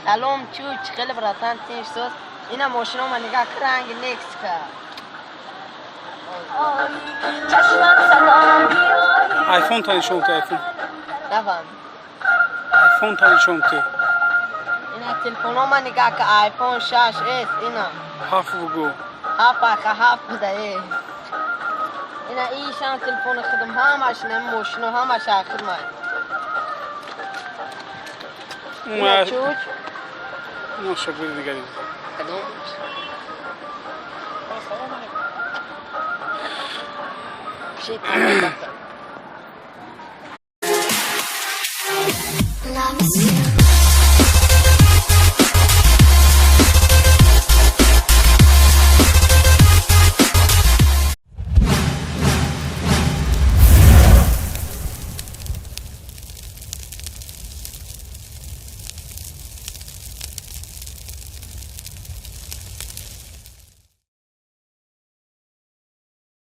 Салом, чуч, хеле братан, тинч соз. Ина мошинома нигаҳ, ранги Нексика. Айфон та нишон ти, айфон. Нафаҳм. Айфон та нишон ти. Ина телефонома нигаҳ ка, айфон 6s ина. Ҳафт бугу. Ҳафт ака, ҳафт буда е. Ина ишам телефони худам, ҳамаш ина мошино, ҳамаш худмай. Ина чуч. Ма шогирди дигари. Кадом? Love is you.